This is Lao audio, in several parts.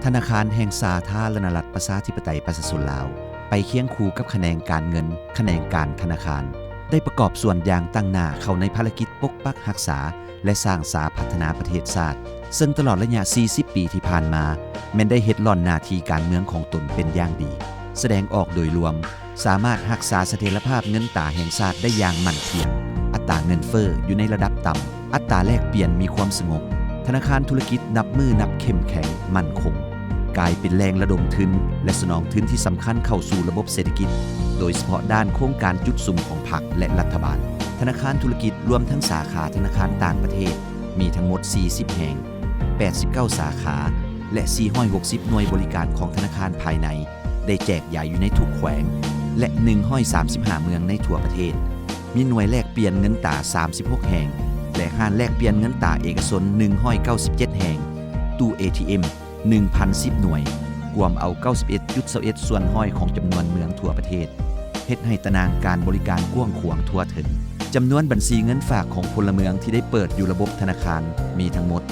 ທະນາຄານແຫ່ງສາທາລະນະລັດ ປະຊາທິປະໄຕ ປະຊາຊົນລາວ ໄປຄຽງຄູ່ກັບຂະແໜງການເງິນ, ຂະແໜງການທະນາຄານ ໄດ້ປະກອບສ່ວນຢ່າງຕັ້ງໜ້າເຂົ້າໃນພາລະກິດປົກປັກຮັກສາ ແລະ ສ້າງສາພັດທະນາປະເທດຊາດ, ເຊິ່ງຕະຫຼອດໄລຍະສີ່ສິບປີທີ່ຜ່ານມາ ແມ່ນໄດ້ເຮັດລ່ອນໜ້າທີ່ການເມືອງຂອງຕົນເປັນຢ່າງດີ, ສະແດງອອກໂດຍລວມ ສາມາດຮັກສາສະຖຽນລະພາບເງິນຕາແຫ່ງຊາດໄດ້ຢ່າງໝັ້ນທ່ຽງ, ອັດຕາເງິນເຟີ້ຢູ່ໃນລະດັບຕ່ຳ, ອັດຕາແລກປ່ຽນມີຄວາມສະຫງົບ, ທະນາຄານທຸລະກິດນັບມື້ນັບເຂັ້ມແຂງ, ໝັ້ນຄົງ, ກາຍເປັນແຫຼ່ງລະດົມທຶນ ແລະ ສະໜອງທຶນທີ່ສຳຄັນເຂົ້າສູ່ລະບົບເສດຖະກິດ, ໂດຍສະເພາະດ້ານໂຄງການຈຸດສຸມຂອງພັກ ແລະ ລັດຖະບານ. ທະນາຄານທຸລະກິດລວມທັງສາຂາທະນາຄານຕ່າງປະເທດ ມີທັງໝົດສີ່ສິບແຫ່ງ, ແປດສິບເກົ້າສາຂາ ແລະ ສີ່ຮ້ອຍຫົກສິບໜ່ວຍບໍລິການຂອງທະນາຄານພາຍໃນ ໄດ້ແຈກຢາຍຢູ່ໃນທຸກແຂວງ ແລະ ໜຶ່ງຮ້ອຍສາມສິບຫ້າເມືອງໃນທົ່ວປະເທດ, ມີໜ່ວຍແລກປ່ຽນເງິນຕາສາມສິບຫົກແຫ່ງ ແລະ ຮ້ານແລກປ່ຽນເງິນຕາເອກະຊົນໜຶ່ງຮ້ອຍເກົ້າສິບເຈັດແຫ່ງ, ຕູ້ເອທີເອັມໜຶ່ງພັນສິບໜ່ວຍ, ກວມເອົາເກົ້າສິບເອັດຈຸດຊາວເອັດສ່ວນຮ້ອຍຂອງຈຳນວນເມືອງທົ່ວປະເທດ, ເຮັດໃຫ້ຕາໜ່າງການບໍລິການກວ້າງຂວາງທົ່ວເຖິງ. ຈຳນວນບັນຊີເງິນຝາກຂອງພົນລະເມືອງທີ່ໄດ້ເປີດຢູ່ລະບົບທະນາຄານມີທັງໝົດ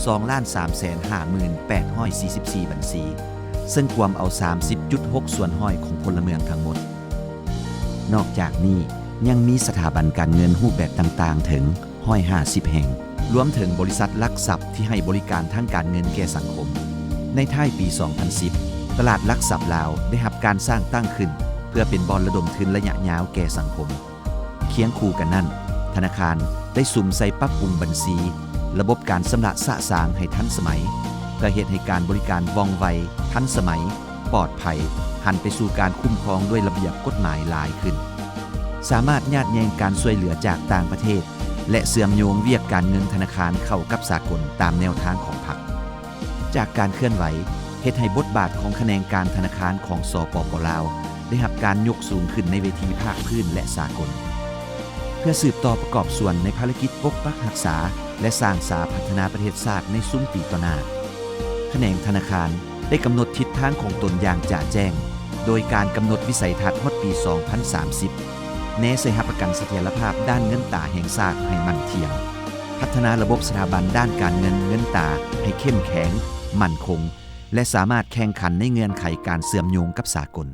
ສອງລ້ານສາມແສນຫ້າໝື່ນແປດຮ້ອຍສີ່ສິບສີ່ບັນຊີ, ເຊິ່ງກວມເອົາສາມສິບຈຸດຫົກສ່ວນຮ້ອຍຂອງພົນລະເມືອງທັງໝົດ. ນອກຈາກນີ້ ຍັງມີສະຖາບັນການເງິນຮູບແບບຕ່າງໆເຖິງຮ້ອຍຫ້າສິບແຫ່ງ, ລວມເຖິງບໍລິສັດຫຼັກຊັບທີ່ໃຫ້ບໍລິການທາງການເງິນແກ່ສັງຄົມ. ໃນທ້າຍປີສອງພັນສິບ ຕະຫຼາດຫຼັກຊັບລາວໄດ້ຮັບການສ້າງຕັ້ງຂຶ້ນ ເພື່ອເປັນບ່ອນລະດົມທຶນໄລຍະຍາວແກ່ສັງຄົມ. ຄຽງຄູ່ກັນນັ້ນ, ທະນາຄານໄດ້ສຸມໃສ່ປັບປຸງບັນຊີ, ລະບົບການຊຳລະສະສາງໃຫ້ທັນສະໄໝ, ເພື່ອເຮັດໃຫ້ການບໍລິການວ່ອງໄວ, ທັນສະໄໝ, ປອດໄພ, ຫັນໄປສູ່ການຄຸ້ມຄອງດ້ວຍລະບຽບກົດໝາຍຫຼາຍຂຶ້ນ, ສາມາດຍາດແຍ່ງການຊ່ວຍເຫຼືອຈາກຕ່າງປະເທດ ແລະ ເຊື່ອມໂຍງວຽກການເງິນທະນາຄານເຂົ້າກັບສາກົນຕາມແນວທາງຂອງພັກ. ຈາກການເຄື່ອນໄຫວ ເຮັດໃຫ້ບົດບາດຂອງຂະແໜງການທະນາຄານຂອງ ສປປ ລາວ ໄດ້ຮັບການຍົກສູງຂຶ້ນໃນເວທີພາກພື້ນ ແລະ ສາກົນ. ເພື່ອສືບຕໍ່ປະກອບສ່ວນໃນພາລະກິດປົກປັກຮັກສາ ແລະ ສ້າງສາພັດທະນາປະເທດຊາດໃນຊຸມປີຕໍ່ໜ້າ, ຂະແໜງທະນາຄານໄດ້ກຳນົດທິດທາງຂອງຕົນຢ່າງຈະແຈ້ງ, ໂດຍການກຳນົດວິໄສທັດຮອດປີສອງພັນສາມສິບ, ແນໃສ່ຮັບປະກັນສະຖຽນລະພາບດ້ານເງິນຕາແຫ່ງຊາດໃຫ້ໝັ້ນທ່ຽງ, ພັດທະນາລະບົບສະຖາບັນດ້ານການເງິນເງິນຕາໃຫ້ເຂັ້ມແຂງ, ໝັ້ນຄົງ ແລະ ສາມາດແຂ່ງຂັນໃນເງື່ອນໄຂການເຊື່ອມໂຍງກັບສາກົນ.